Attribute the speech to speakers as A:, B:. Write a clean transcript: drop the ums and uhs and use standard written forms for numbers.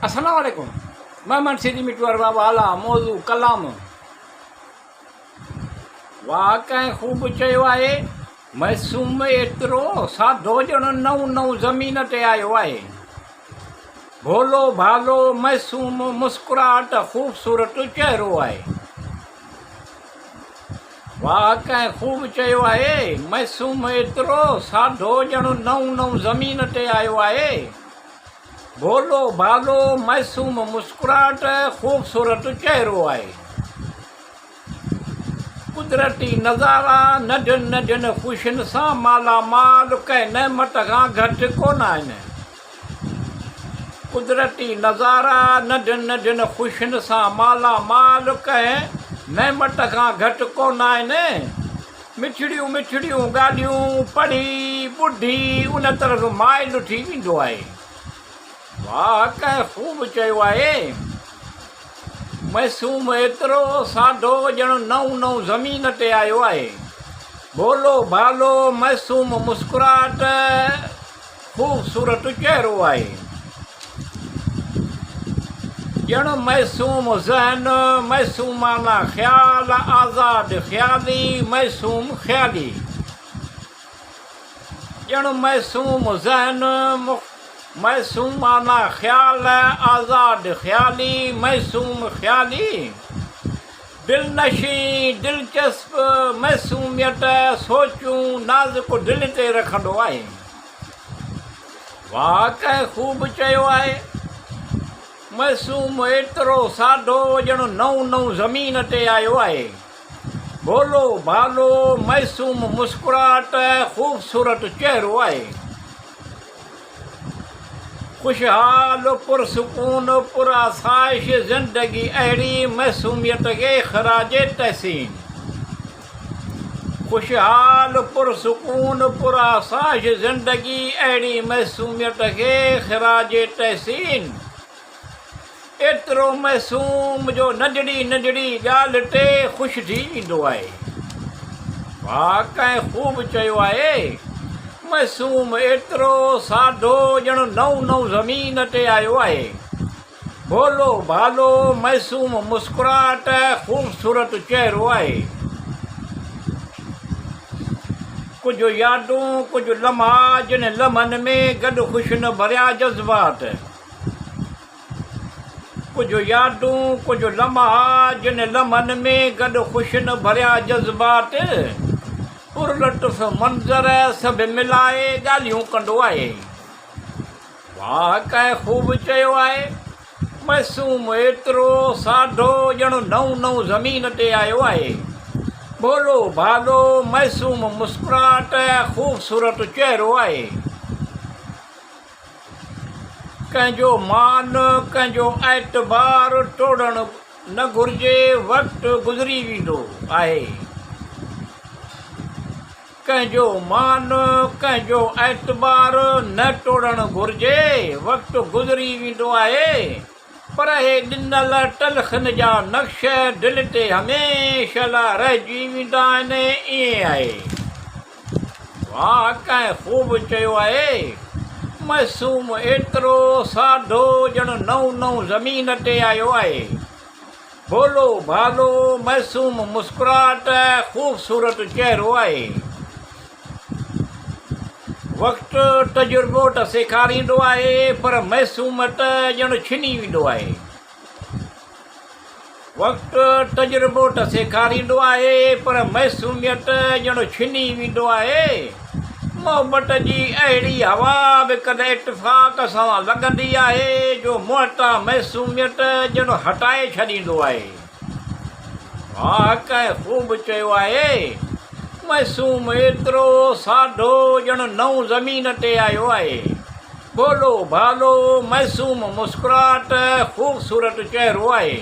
A: السلام عليڪم مهمان سيدي مٺو ارباب اعليٰ موضوع ڪلام واھ ڪنهن خوب چيو آهي معصوم ايترو سادو ڄڻ نئون نئون زمين تي آيو آهي ڀولو ڀالو معصوم مسڪراهٽ خوبصورت چهرو آهي واھ ڪنهن خوب چيو آهي معصوم ايترو سادو ڄڻ نئون نئون زمين تي آيو آهي ڀولو ڀالو معصوم مسڪراهٽ خوبصورت چهرو آهي. قدرتي نظارا ننڍين ننڍين خوشين سان مالا مال ڪنهن نعمت کان گهٽ ڪونه آهن. قدرتي نظارا ننڍين ننڍين خوشين سان مالا مال ڪنهن نعمت کان گهٽ ڪونه آهن. مٺڙيون مٺڙيون ڳالهيون پڙهي ٻڌي ان طرف مائل ٿي ويندو آهي. واهه ڪنهن خوب چيو آهي. معصوم ايترو سادو ڄڻ نئون نئون زمين تي آيو آهي. ڀولو ڀالو معصوم مسڪراهٽ خوبصورت چهرو آهي. ڄڻ معصوم ذهن، معصومانه خيال، آزاد خيالي، معصوم خيالي. ڄڻ معصوم ذهن، معصومانه خيال، آزاد خيالي، معصوم خيالي. دلنشين، دلچسپ، معصوميت، سوچون نازڪ دل تي رکندو آهي. واهه ڪنهن خوب چيو آهي. معصوم ايترو سادو ڄڻ نئون نئون زمين تي آيو آهي. ڀولو ڀالو معصوم مسڪراهٽ خوبصورت چهرو آهي. خوشحال پرسڪون پرآسائش زندگي اهڙي معصوميت کي خراج تحسين. خوشحال، پرسڪون، پرآسائش زندگي اهڙي معصوميت کي خراج تحسين. ايترو معصوم جو ننڍڙي ننڍڙي ڳالهه تي خوش ٿي ويندو آهي. واهه ڪنهن خوب چيو آهي. معصوم ايترو سادو ڄڻ نئون نئون زمين تي آيو آهي. ڀولو ڀالو معصوم مسڪراهٽ خوبصورت چهرو آهي. ڪجهه يادون ڪجهه لمحا جن لمحن ۾ گڏ خوشين ڀريا جذبات. ڪجهه يادون ڪجهه لمحا جن لمحن ۾ گڏ خوشين ڀريا جذبات. پرلطف منظر سڀ ملائي ڳالهيون ڪندو آهي. واهه ڪنهن خوب چيو آهي. معصوم ايترو سادو ڄڻ نئون نئون زمين تي آيو آهي. ڀولو ڀالو معصوم مسڪراهٽ خوبصورت چهرو آهي. ڪنهن جو مان ڪنهن جو اعتبار ٽوڙڻ نه گهرجي وقت گذري ويندو آهي. ڪنهن جو مان، ڪنهن جو اعتبار نه ٽوڙڻ گهرجي، وقت گذري ويندو آهي، پر اهي ڏنل تلخين جا نقش دل تي هميشه لاء رهجي ويندا آهن، ائين آهي. واهه ڪنهن خوب چيو آهي، معصوم ايترو سادو ڄڻ نئون نئون زمين تي آيو آهي. ڀولو ڀالو معصوم مسڪراهٽ خوبصورت چهرو آهي. وقت تجربو ته سيکاريندو آهي پر معصوميت ڄڻ ڇني ويندو آهي. وقت تجربو ته سيکاريندو آهي پر معصوميت ڄڻ ڇني ويندو آهي. محبت جي اهڙي هوا به ڪڏهن اتفاق سان لڳندي آهي جو منهن تان معصوميت ڄڻ هٽائي ڇڏيندو آهي. واهه ڪنهن خوب چيو آهي، معصوم ايترو سادو ڄڻ نئون زمين تي آيو آهي. ڀولو ڀالو، معصوم مسڪراهٽ، خوبصورت چهرو آهي.